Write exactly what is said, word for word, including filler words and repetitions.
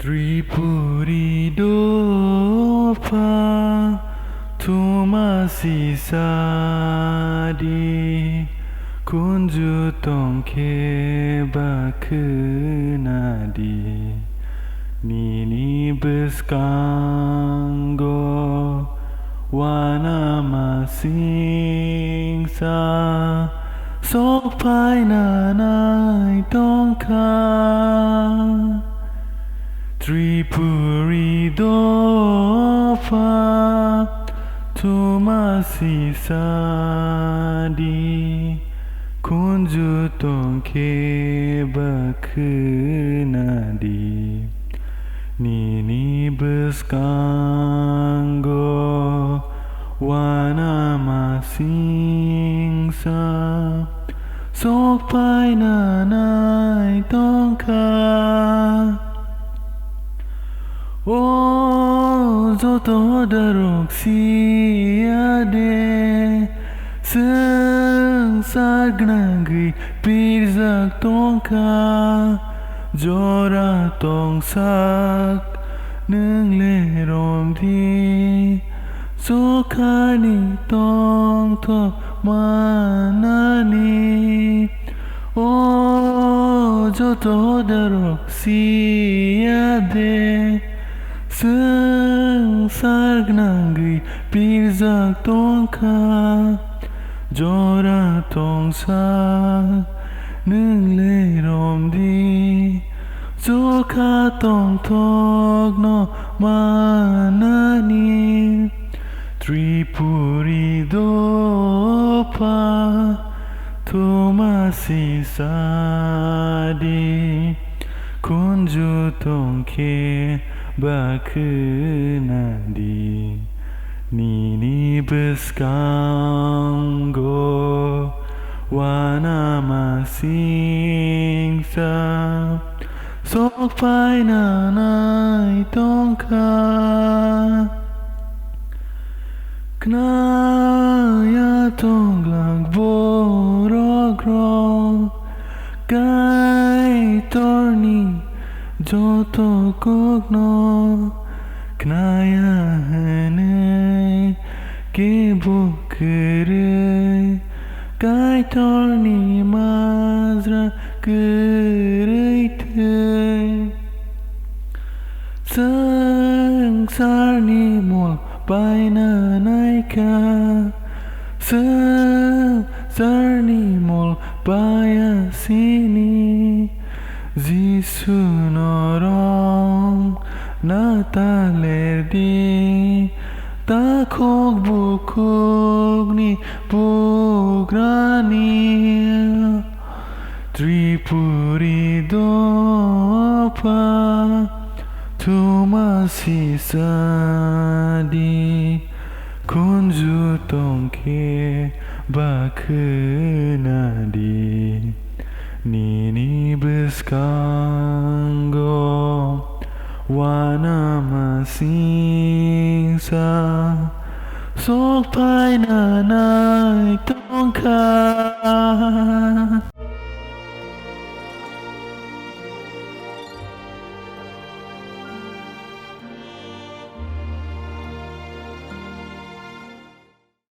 Tripuri dopha, thuma sisa di, khunju tongkhe ba khwna di. Nini bwskango uanama singsa sok phaina nai tongkha. Tripuri dopha, thuma sisa di, khunju tongkhe ba khwna di. Nini bwskango uanama singsa sok phaina nai tongkha. O joto darok siya de, swngchar gwnangwi pirjak tongkha, jora tongsak nwng le romdi, sokhani tongthok manani. O joto darok siya de, swngchar gwnangwi pirjak tongkha, jora tongsa nwng le romdi, sokha tongthokno manani. Tripuri dopha, thuma sisa di, khunju tongkhe ba khwna di. Nini bwskango uanama singsa sok phaina nai tongkha. Khnaya tongglak borokrok Kaitorni joto kokno, khnaya hwnwi kebo kwrwi Kaitorni majra kwrwi thwi. Swngcharni mol paina naikha, swngcharni mol paya sini. Jisu norok na ta lerdi, takhuk bukhukni bugrani. Tripuri dopha, thuma sisa di, khunju tongkhe ba khwna di. Nini bwskango uanama singsa sok phaina nai tongkha.